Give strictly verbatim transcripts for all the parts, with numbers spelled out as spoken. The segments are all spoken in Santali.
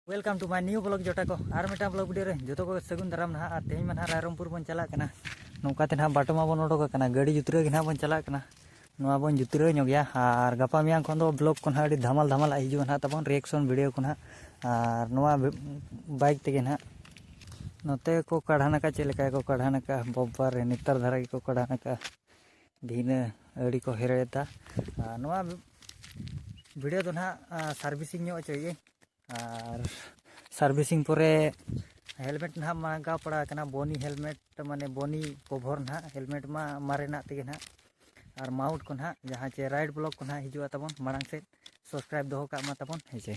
Welcome to my new vlog ᱡᱚᱴᱟ ᱠᱚ, ᱟᱨ ᱢᱤᱫᱴᱟᱝ vlog video ᱨᱮ ᱡᱚᱛᱚ ᱠᱚ ᱥᱟᱹᱜᱩᱱ ᱫᱟᱨᱟᱢ ᱱᱟᱦᱟᱜ᱾ ᱟᱨ ᱛᱮᱦᱮᱧ ᱢᱟ ᱱᱟᱦᱟᱜ ᱨᱟᱭᱨᱚᱝᱯᱩᱨ ᱵᱚᱱ ᱪᱟᱞᱟᱜ ᱠᱟᱱᱟ᱾ ᱱᱚᱝᱠᱟ ᱛᱮ ᱱᱟᱦᱟᱜ ᱵᱟᱴᱳ ᱢᱟᱵᱚᱱ ᱚᱰᱚᱠ ᱟᱠᱟᱱᱟ, ᱜᱟᱹᱰᱤ ᱡᱩᱛᱨᱟᱹᱣ ᱜᱮ ᱱᱟᱦᱟᱜ ᱵᱚᱱ ᱪᱟᱞᱟᱜ ᱠᱟᱱᱟ᱾ ᱱᱚᱣᱟ ᱵᱚᱱ ᱡᱩᱛᱨᱟᱹᱣ ᱧᱚᱜ ᱜᱮᱭᱟ᱾ ᱟᱨ ᱜᱟᱯᱟ ᱢᱮᱭᱟᱝ ᱠᱷᱚᱱ ᱫᱚ vlog ᱠᱚ ᱱᱟᱦᱟᱜ ᱟᱹᱰᱤ ᱫᱷᱟᱢᱟᱞ ᱫᱷᱟᱢᱟᱞ ᱦᱤᱡᱩᱜᱼᱟ ᱱᱟᱦᱟᱜ ᱛᱟᱵᱚᱱ, reaction video ᱠᱚ ᱱᱟᱦᱟᱜ᱾ ᱟᱨ ᱱᱚᱣᱟ bike ᱛᱮᱜᱮ ᱱᱟᱦᱟᱜ ᱱᱚᱛᱮ ᱠᱚ ᱠᱟᱬᱦᱟᱱ ᱟᱠᱟᱫ, ᱪᱮᱫ ᱞᱮᱠᱟ ᱠᱚ ᱠᱟᱬᱦᱟᱱ ᱟᱠᱟᱫ, ᱵᱟᱵᱟ ᱨᱮ, ᱱᱮᱛᱟᱨ ᱫᱷᱟᱨᱟ ᱜᱮᱠᱚ ᱠᱟᱬᱦᱟᱱ ᱟᱠᱟᱫ᱾ ᱵᱷᱤᱱᱟᱹ ᱟᱹᱲᱤ ᱠᱚ ᱦᱮᱨᱮᱫᱟ᱾ ᱟᱨ ᱱᱚᱣᱟ video ᱫᱚ ᱱᱟᱦᱟᱜ, ᱟ, servicing ᱧᱚᱜ ᱦᱚᱪᱚᱭᱮᱫᱟᱹᱧ᱾ ᱟᱨ servicing ᱯᱚᱨᱮ helmet ᱱᱟᱦᱟᱜ ᱢᱟᱜᱟᱣ ᱯᱟᱲᱟᱣ ᱟᱠᱟᱱᱟ, ᱵᱚᱱᱤ helmet, ᱢᱟᱱᱮ ᱵᱚᱱᱤ cover ᱱᱟᱦᱟᱜ᱾ Helmet ᱢᱟ ᱢᱟᱨᱮᱱᱟᱜ ᱛᱮᱜᱮ ᱱᱟᱦᱟᱜ᱾ ᱟᱨ mount ᱠᱚ ᱱᱟᱦᱟᱜ, ᱡᱟᱦᱟᱸ ᱪᱮ ride vlog ᱠᱚ ᱱᱟᱦᱟᱜ ᱦᱤᱡᱩᱜᱼᱟ ᱛᱟᱵᱚᱱ, ᱢᱟᱲᱟᱝ ᱥᱮᱫ subscribe ᱫᱚᱦᱚ ᱠᱟᱜ ᱢᱟ ᱛᱟᱵᱚᱱ, ᱦᱮᱸ ᱪᱮ᱾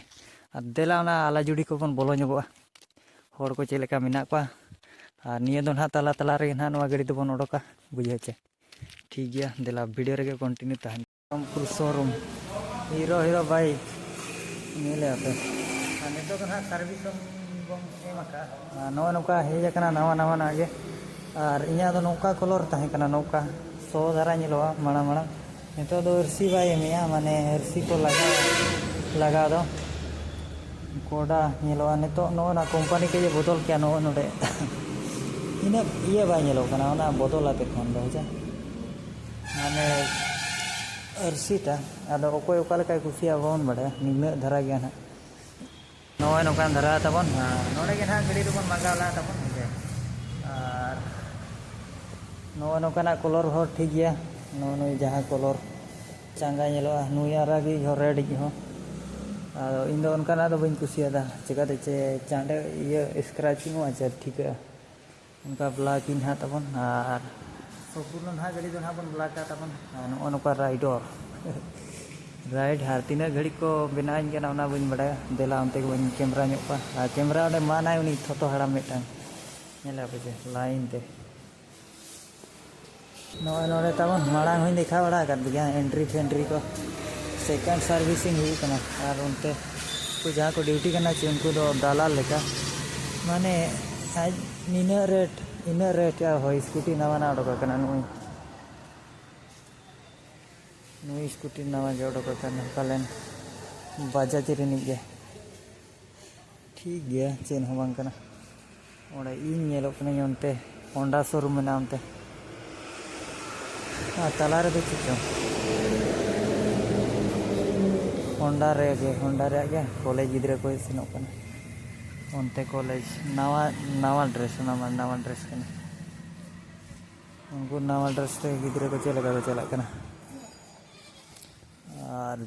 ᱟᱨ ᱫᱮᱞᱟ ᱚᱱᱟ ᱟᱞᱟ ᱡᱩᱲᱤ ᱠᱚᱵᱚᱱ ᱵᱚᱞᱚ ᱧᱚᱜᱚᱜᱼᱟ, ᱦᱚᱲ ᱠᱚ ᱪᱮᱫ ᱞᱮᱠᱟ ᱢᱮᱱᱟᱜ ᱠᱚᱣᱟ᱾ ᱟᱨ ᱱᱤᱭᱟᱹ ᱫᱚ ᱱᱟᱦᱟᱜ ᱛᱟᱞᱟ ᱛᱟᱞᱟ ᱨᱮᱜᱮ ᱱᱟᱦᱟᱜ ᱱᱚᱣᱟ ᱜᱟᱹᱰᱤ ᱫᱚᱵᱚᱱ ᱚᱰᱚᱠᱟ, ᱵᱩᱡᱷᱟᱹᱣ ᱪᱮ᱾ ᱴᱷᱤᱠ ᱜᱮᱭᱟ, ᱫᱮᱞᱟ video ᱨᱮᱜᱮ continue ᱛᱟᱦᱮᱱ᱾ Rairangpur showroom, hero hero bike ᱧᱮᱞᱮ ᱟᱯᱮ᱾ ᱟᱨ ᱱᱤᱛᱚᱜ ᱫᱚ ᱱᱟᱦᱟᱜ service ᱵᱚᱱ ᱮᱢ ᱟᱠᱟᱫᱼᱟ᱾ ᱟᱨ ᱱᱚᱜᱼᱚ ᱱᱚᱝᱠᱟ ᱦᱮᱡ ᱟᱠᱟᱱᱟ ᱱᱟᱣᱟ ᱱᱟᱣᱟᱱᱟᱜ ᱜᱮ᱾ ᱟᱨ ᱤᱧᱟᱹᱜ ᱫᱚ ᱱᱚᱝᱠᱟ colour ᱛᱟᱦᱮᱸ ᱠᱟᱱᱟ, ᱱᱚᱝᱠᱟ ᱥᱚ ᱫᱷᱟᱨᱟ ᱧᱮᱞᱚᱜᱼᱟ ᱢᱟᱲᱟᱝ ᱢᱟᱲᱟᱝ᱾ ᱱᱤᱛᱚᱜ ᱫᱚ ᱟᱹᱨᱥᱤ ᱵᱟᱭ ᱮᱢᱮᱜᱼᱟ, ᱢᱟᱱᱮ ᱟᱹᱨᱥᱤ ᱠᱚ ᱞᱟᱜᱟᱣ, ᱞᱟᱜᱟᱣ ᱫᱚ ᱠᱚᱰᱟ ᱧᱮᱞᱚᱜᱼᱟ᱾ ᱱᱤᱛᱚᱜ ᱱᱚᱜᱼᱚ ᱱᱟ company ᱠᱚ ᱤᱭᱟᱹ ᱵᱚᱫᱚᱞ ᱠᱮᱜᱼᱟ, ᱱᱚᱜᱼᱚ ᱱᱚᱰᱮ ᱤᱱᱟᱹᱜ ᱤᱭᱟᱹ ᱵᱟᱭ ᱧᱮᱞᱚᱜ ᱠᱟᱱᱟ, ᱚᱱᱟ ᱵᱚᱫᱚᱞ ᱟᱛᱮ ᱠᱷᱚᱱ ᱫᱚ, ᱦᱮᱸ ᱪᱮ? ᱢᱟᱱᱮ ᱟᱹᱨᱥᱤᱴᱟ᱾ ᱟᱫᱚ ᱚᱠᱚᱭ ᱚᱠᱟ ᱞᱮᱠᱟᱭ ᱠᱩᱥᱤᱭᱟᱜᱼᱟ ᱵᱟᱵᱚᱱ ᱵᱟᱲᱟᱭᱟ, ᱱᱤᱱᱟᱹᱜ ᱫᱷᱟᱨᱟ ᱜᱮᱭᱟ ᱱᱟᱦᱟᱜ᱾ ᱱᱚᱜᱼᱚᱭ ᱱᱚᱝᱠᱟᱱ ᱫᱷᱟᱨᱟ ᱛᱟᱵᱚᱱ, ᱟᱨ ᱱᱚᱰᱮ ᱜᱮ ᱱᱟᱦᱟᱜ ᱜᱟᱹᱰᱤ ᱫᱚᱵᱚᱱ ᱢᱟᱜᱟᱣ ᱞᱟᱦᱟ ᱛᱟᱵᱚᱱ, ᱦᱮᱸ ᱥᱮ᱾ ᱟᱨ ᱱᱚᱜᱼᱚᱭ ᱱᱚᱝᱠᱟᱱᱟᱜ colour ᱦᱚᱸ ᱴᱷᱤᱠ ᱜᱮᱭᱟ, ᱱᱚᱜᱼᱚ ᱱᱩᱭ ᱡᱟᱦᱟᱸ colour ᱪᱟᱸᱜᱟ ᱧᱮᱞᱚᱜᱼᱟ, ᱱᱩᱭ ᱟᱨᱟᱜᱤᱡ ᱦᱚᱸ, ᱨᱮᱰᱤᱡ ᱦᱚᱸ᱾ ᱟᱫᱚ ᱤᱧ ᱫᱚ ᱚᱱᱠᱟᱱᱟᱜ ᱫᱚ ᱵᱟᱹᱧ ᱠᱩᱥᱤᱭᱟᱫᱟ, ᱪᱤᱠᱟᱹᱛᱮ ᱪᱮ ᱪᱟᱸᱰᱮ ᱤᱭᱟᱹ scratching ᱚᱜᱼᱟ ᱪᱮ ᱴᱷᱤᱠᱟᱹᱜᱼᱟ᱾ ᱚᱱᱠᱟ black ᱤᱧ ᱱᱟᱦᱟᱜ ᱛᱟᱵᱚᱱ, ᱟᱨ ᱥᱚᱢᱯᱩᱨᱱᱚ ᱱᱟᱦᱟᱜ ᱜᱟᱹᱰᱤ ᱫᱚ ᱱᱟᱦᱟᱜ ᱵᱚᱱ black ᱟ ᱛᱟᱵᱚᱱ᱾ ᱟᱨ ᱱᱚᱜᱼᱚ ᱱᱚᱝᱠᱟ rider ride, ᱟᱨ ᱛᱤᱱᱟᱹᱜ ᱜᱷᱟᱹᱲᱤᱡ ᱠᱚ ᱵᱮᱱᱟᱣ ᱟᱹᱧ ᱠᱟᱱᱟ ᱚᱱᱟ ᱵᱟᱹᱧ ᱵᱟᱰᱟᱭᱟ᱾ ᱫᱮᱞᱟ ᱚᱱᱛᱮ ᱜᱮᱵᱚᱱ camera ᱧᱚᱜ ᱠᱚᱣᱟ, ᱟᱨ camera ᱚᱸᱰᱮ ᱢᱟᱱᱟᱭ ᱩᱱᱤ ᱛᱷᱚᱛᱚ ᱦᱟᱲᱟᱢ ᱢᱤᱫᱴᱟᱝ, ᱧᱮᱞᱮᱫ ᱯᱮ ᱪᱮ line ᱛᱮ᱾ ᱱᱚᱜᱼᱚᱭ ᱱᱚᱰᱮ ᱛᱟᱵᱚᱱ ᱢᱟᱲᱟᱝ ᱦᱚᱸᱧ ᱫᱮᱠᱷᱟᱣ ᱵᱟᱲᱟ ᱟᱠᱟᱫ ᱜᱮᱭᱟ, entry ᱯᱷᱮᱱᱴᱨᱤ ᱠᱚ second servicing ᱦᱩᱭᱩᱜ ᱠᱟᱱᱟ᱾ ᱟᱨ ᱚᱱᱛᱮ ᱩᱱᱠᱩ ᱡᱟᱦᱟᱸ ᱠᱚ duty ᱠᱟᱱᱟ ᱪᱮ, ᱩᱱᱠᱩ ᱫᱚ ᱫᱟᱞᱟᱞ ᱞᱮᱠᱟ, ᱢᱟᱱᱮ ᱟᱡ ᱱᱤᱱᱟᱹᱜ rate, ᱤᱱᱟᱹᱜ rate, ᱟᱨ ᱦᱳᱭ scooty ᱱᱟᱣᱟ ᱱᱟᱣᱟ ᱚᱰᱚᱠ ᱟᱠᱟᱱᱟ, ᱱᱩᱭ ᱱᱩᱭ scooty ᱱᱟᱣᱟ ᱜᱮ ᱚᱰᱚᱠ ᱟᱠᱟᱱᱟ, ᱯᱟᱞᱮᱱ ᱵᱟᱡᱟᱡᱽ ᱨᱤᱱᱤᱡ ᱜᱮ᱾ ᱴᱷᱤᱠ ᱜᱮᱭᱟ, ᱪᱮᱫ ᱦᱚᱸ ᱵᱟᱝ ᱠᱟᱱᱟ᱾ ᱚᱸᱰᱮ ᱤᱧ ᱧᱮᱞᱚᱜ ᱠᱟᱹᱱᱟᱹᱧ, ᱚᱱᱛᱮ ᱦᱚᱱᱰᱟ ᱥᱳᱨᱩᱢ ᱢᱮᱱᱟᱜᱼᱟ ᱚᱱᱛᱮ᱾ ᱟᱨ ᱛᱟᱞᱟ ᱨᱮᱫᱚ ᱪᱮᱫ ᱪᱚᱝ? ᱦᱚᱱᱰᱟ ᱨᱮᱜᱮ, ᱦᱚᱱᱰᱟ ᱨᱮᱭᱟᱜ ᱜᱮ ᱠᱚᱞᱮᱡᱽ ᱜᱤᱫᱽᱨᱟᱹ ᱠᱚ ᱥᱮᱱᱚᱜ ᱠᱟᱱᱟ ᱚᱱᱛᱮ ᱠᱚᱞᱮᱡᱽ᱾ ᱱᱟᱣᱟ, ᱱᱟᱣᱟ ᱰᱨᱮᱥ, ᱚᱱᱟ ᱢᱟ ᱱᱟᱣᱟ ᱰᱨᱮᱥ ᱠᱟᱱᱟ᱾ ᱩᱱᱠᱩ ᱱᱟᱣᱟ ᱰᱨᱮᱥ ᱛᱮ ᱜᱤᱫᱽᱨᱟᱹ ᱠᱚ ᱪᱮᱫ ᱞᱮᱠᱟ ᱠᱚ ᱪᱟᱞᱟᱜ ᱠᱟᱱᱟ᱾ ᱟᱨ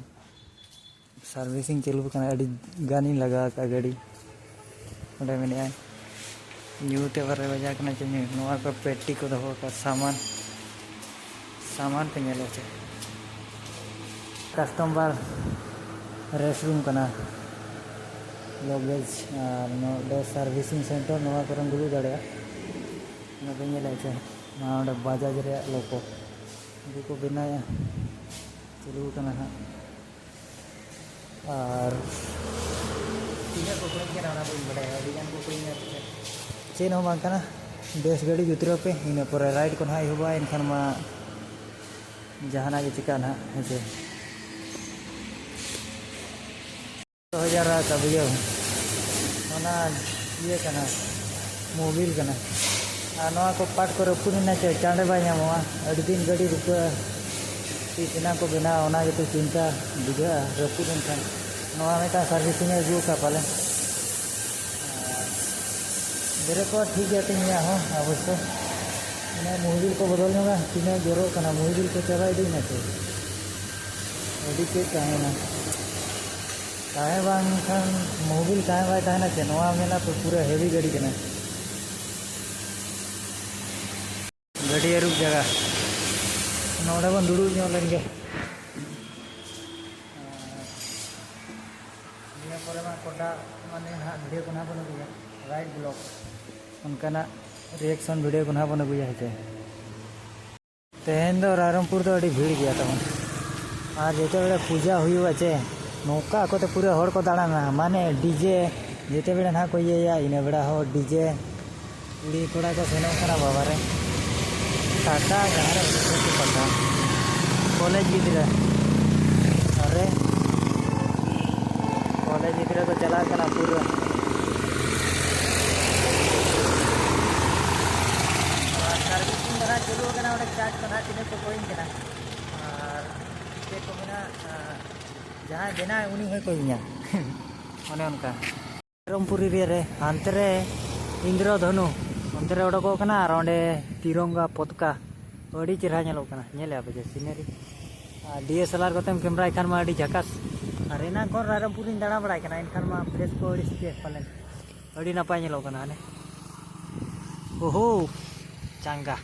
ᱥᱟᱨᱵᱷᱤᱥᱤᱝ ᱪᱟᱹᱞᱩ ᱠᱟᱱᱟ, ᱟᱹᱰᱤ ᱜᱟᱱᱤᱧ ᱞᱟᱜᱟᱣ ᱟᱠᱟᱫᱼᱟ ᱜᱟᱹᱰᱤ᱾ ᱚᱸᱰᱮ ᱢᱮᱱᱟᱜᱼᱟ, ᱧᱩ ᱛᱮ ᱵᱟᱨᱮ ᱵᱟᱡᱟᱣ ᱠᱟᱱᱟ ᱪᱮ ᱧᱩ? ᱱᱚᱣᱟ ᱠᱚ ᱯᱮᱴᱤ ᱠᱚ ᱫᱚᱦᱚ ᱟᱠᱟᱫ ᱥᱟᱢᱟᱱ, ᱥᱟᱢᱟᱱ ᱯᱮ ᱧᱮᱞᱟ ᱪᱮ? ᱠᱟᱥᱴᱚᱢᱟᱨ ᱨᱮᱥᱴ ᱨᱩᱢ ᱠᱟᱱᱟ, ᱞᱚᱜᱮᱡᱽ ᱟᱨ ᱱᱚᱰᱮ ᱥᱟᱨᱵᱷᱤᱥᱤᱝ ᱥᱮᱱᱴᱟᱨ, ᱱᱚᱣᱟ ᱠᱚᱨᱮᱢ ᱫᱩᱲᱩᱵ ᱫᱟᱲᱮᱭᱟᱜᱼᱟ᱾ ᱱᱚᱰᱮ ᱧᱮᱞᱟ ᱪᱮ, ᱱᱚᱣᱟ ᱱᱚᱰᱮ ᱵᱟᱡᱟᱡᱽ ᱨᱮᱭᱟᱜ ᱞᱳᱜᱳ, ᱩᱱᱠᱩ ᱠᱚ ᱵᱮᱱᱟᱣᱮᱫᱼᱟ, ᱪᱟᱹᱞᱩ ᱠᱟᱱᱟ ᱦᱟᱸᱜ᱾ ᱟᱨ ᱛᱤᱱᱟᱹᱜ ᱠᱚ ᱠᱚᱭᱤᱧ ᱠᱟᱱᱟ ᱚᱱᱟ ᱵᱟᱹᱧ ᱵᱟᱰᱟᱭᱟ, ᱟᱹᱰᱤ ᱜᱟᱱ ᱠᱚ ᱠᱚᱭᱤᱧᱟ ᱥᱮ ᱪᱮᱫ? ᱪᱮᱫ ᱦᱚᱸ ᱵᱟᱝ ᱠᱟᱱᱟ, ᱵᱮᱥ ᱜᱷᱟᱹᱲᱤᱡ ᱩᱛᱨᱟᱹᱣ ᱯᱮ, ᱤᱱᱟᱹ ᱯᱚᱨᱮ ᱨᱟᱭᱤᱰ ᱠᱚ ᱱᱟᱦᱟᱜ ᱮᱦᱚᱵᱚᱜᱼᱟ, ᱮᱱᱠᱷᱟᱱ ᱢᱟ ᱡᱟᱦᱟᱱᱟᱜ ᱜᱮ ᱪᱤᱠᱟᱹᱜᱼᱟ ᱱᱟᱦᱟᱜ, ᱦᱮᱸ ᱥᱮ? ᱫᱚᱦᱚ ᱡᱟᱣᱨᱟ ᱟᱠᱟᱫ ᱵᱩᱡᱷᱟᱹᱣ, ᱚᱱᱟ ᱤᱭᱟᱹ ᱠᱟᱱᱟ, ᱢᱳᱵᱤᱞ ᱠᱟᱱᱟ᱾ ᱟᱨ ᱱᱚᱣᱟ ᱠᱚ ᱯᱟᱴ ᱠᱚ ᱨᱟᱹᱯᱩᱫ ᱮᱱᱟ ᱪᱮ, ᱪᱟᱸᱰᱮ ᱵᱟᱭ ᱧᱟᱢᱚᱜᱼᱟ, ᱟᱹᱰᱤ ᱫᱤᱱ ᱜᱟᱹᱰᱤ ᱨᱩᱠᱟᱹᱜᱼᱟ᱾ ᱛᱤᱥ ᱮᱱᱟ ᱠᱚ ᱵᱮᱱᱟᱣᱟ, ᱚᱱᱟ ᱜᱮᱛᱚ ᱪᱤᱱᱛᱟ ᱵᱩᱡᱷᱟᱹᱜᱼᱟ ᱨᱟᱹᱯᱩᱫ ᱮᱱ ᱠᱷᱟᱱ᱾ ᱱᱚᱣᱟ ᱢᱤᱫᱴᱟᱝ ᱥᱟᱨᱵᱷᱤᱥᱤᱝ ᱮ ᱟᱹᱜᱩ ᱟᱠᱟᱫ ᱯᱟᱞᱮ᱾ ᱵᱨᱮᱠ ᱠᱚ ᱴᱷᱤᱠ ᱜᱮᱭᱟ ᱛᱤᱧ ᱤᱧᱟᱹᱜ ᱦᱚᱸ ᱚᱵᱚᱥᱥᱚ᱾ ᱚᱱᱟ ᱢᱩᱦᱤᱵᱤᱞ ᱠᱚ ᱵᱚᱫᱚᱞ ᱧᱚᱜᱟ, ᱛᱤᱱᱟᱹᱜ ᱡᱚᱨᱚᱜ ᱠᱟᱱᱟ, ᱢᱩᱦᱤᱵᱤᱞ ᱠᱚ ᱪᱟᱵᱟ ᱤᱫᱤᱭᱮᱱᱟ ᱛᱚ᱾ ᱟᱹᱰᱤ ᱪᱮᱫ ᱛᱟᱦᱮᱱᱟ, ᱛᱟᱦᱮᱸ ᱵᱟᱝᱠᱷᱟᱱ ᱢᱩᱦᱤᱵᱤᱞ ᱛᱟᱦᱮᱸ ᱵᱟᱭ ᱛᱟᱦᱮᱱᱟ ᱪᱮ, ᱱᱚᱣᱟ ᱢᱮᱱᱟ ᱯᱮ ᱯᱩᱨᱟᱹ ᱦᱮᱵᱤ ᱜᱟᱹᱰᱤ ᱠᱟᱱᱟ᱾ ᱜᱟᱹᱰᱤ ᱟᱹᱨᱩᱵ ᱡᱟᱭᱜᱟ, ᱱᱚᱰᱮ ᱵᱚᱱ ᱫᱩᱲᱩᱵ ᱧᱚᱜ ᱞᱮᱱ ᱜᱮ᱾ ᱱᱤᱭᱟᱹ ᱯᱚᱨᱮ ᱢᱟ ᱠᱚᱰᱟ, ᱢᱟᱱᱮ ᱱᱟᱦᱟᱜ ᱵᱷᱤᱰᱤᱭᱳ ᱠᱚ ᱱᱟᱦᱟᱜ ᱵᱚᱱ ᱟᱹᱜᱩᱭᱟ, ᱨᱟᱭᱤᱰ ᱵᱞᱚᱜ, ᱚᱱᱠᱟᱱᱟᱜ ᱨᱤᱭᱮᱠᱥᱚᱱ ᱵᱷᱤᱰᱤᱭᱳ ᱠᱚ ᱱᱟᱦᱟᱜ ᱵᱚᱱ ᱟᱹᱜᱩᱭᱟ ᱦᱮᱸᱥᱮ᱾ ᱛᱮᱦᱮᱧ ᱫᱚ ᱨᱟᱭᱨᱚᱝᱯᱩᱨ ᱫᱚ ᱟᱹᱰᱤ ᱵᱷᱤᱲ ᱜᱮᱭᱟ ᱛᱟᱵᱚᱱ, ᱟᱨ ᱡᱮᱛᱮ ᱵᱮᱲᱟ ᱯᱩᱡᱟ ᱦᱩᱭᱩᱜᱼᱟ ᱪᱮ, ᱱᱚᱝᱠᱟ ᱟᱠᱚᱛᱮ ᱯᱩᱨᱟᱹ ᱦᱚᱲ ᱠᱚ ᱫᱟᱬᱟᱱᱟ, ᱢᱟᱱᱮ ᱰᱤᱡᱮ ᱡᱮᱛᱮ ᱵᱮᱲᱟ ᱱᱟᱦᱟᱜ ᱠᱚ ᱤᱭᱟᱹᱭᱟ, ᱤᱱᱟᱹ ᱵᱮᱲᱟ ᱦᱚᱸ ᱰᱤᱡᱮ᱾ ᱠᱩᱲᱤ ᱠᱚᱲᱟ ᱠᱚ ᱥᱮᱱᱚᱜ ᱠᱟᱱᱟ ᱵᱟᱵᱟ ᱨᱮ, ᱴᱟᱴᱟ ᱡᱟᱦᱟᱸ ᱨᱮ ᱯᱟᱴᱟ, ᱠᱚᱞᱮᱡᱽ ᱜᱤᱫᱽᱨᱟᱹ᱾ ᱟᱨᱮ ᱠᱚᱞᱮᱡᱽ ᱜᱤᱫᱽᱨᱟᱹ ᱠᱚ ᱪᱟᱞᱟᱜ ᱠᱟᱱᱟ ᱯᱩᱨᱟᱹ᱾ ᱟᱨ servicing ᱫᱚ ᱱᱟᱦᱟᱜ ᱪᱟᱹᱞᱩ ᱟᱠᱟᱱᱟ, ᱚᱸᱰᱮ charge ᱠᱚ ᱱᱟᱦᱟᱜ ᱛᱤᱱᱟᱹᱜ ᱠᱚ ᱠᱚᱭᱤᱧ ᱠᱟᱱᱟ᱾ ᱟᱨ ᱪᱮᱫ ᱠᱚ ᱢᱮᱱᱟ, ᱟᱨ ᱡᱟᱦᱟᱸᱭ ᱵᱮᱱᱟᱣ ᱩᱱᱤ ᱦᱚᱸᱭ ᱠᱚᱭᱤᱧᱟ᱾ ᱚᱱᱮ ᱚᱱᱠᱟ᱾ ᱨᱟᱭᱨᱚᱝᱯᱩᱨ area ᱨᱮ, ᱦᱟᱱᱛᱮ ᱨᱮ ᱤᱱᱫᱨᱚᱫᱷᱚᱱᱩ, ᱚᱱᱛᱮ ᱨᱮ ᱚᱰᱚᱠᱚᱜ ᱠᱟᱱᱟ, ᱟᱨ ᱚᱸᱰᱮ ᱛᱤᱨᱚᱝᱜᱟ ᱯᱚᱛᱠᱟ᱾ ᱟᱹᱰᱤ ᱪᱮᱦᱨᱟ ᱧᱮᱞᱚᱜ ᱠᱟᱱᱟ, ᱧᱮᱞᱮᱜᱼᱟ ᱯᱮ ᱡᱮ scenery᱾ ᱟᱨ D S L R ᱠᱚᱛᱮᱢ camera ᱭ ᱠᱷᱟᱱ ᱢᱟ ᱟᱹᱰᱤ ᱡᱷᱟᱠᱟᱥ᱾ ᱟᱨ ᱮᱱᱟᱝ ᱠᱷᱚᱱ ᱨᱟᱭᱨᱚᱝᱯᱩᱨᱤᱧ ᱫᱟᱬᱟ ᱵᱟᱲᱟᱭ ᱠᱟᱱᱟ, ᱮᱱᱠᱷᱟᱱ ᱢᱟ place ᱠᱚ ᱟᱹᱰᱤ ᱥᱮ ᱯᱟᱞᱮᱱ ᱟᱹᱰᱤ ᱱᱟᱯᱟᱭ ᱧᱮᱞᱚᱜ ᱠᱟᱱᱟ ᱦᱟᱱᱮ᱾ ᱳᱦᱳ, ᱪᱟᱸᱜᱟ᱾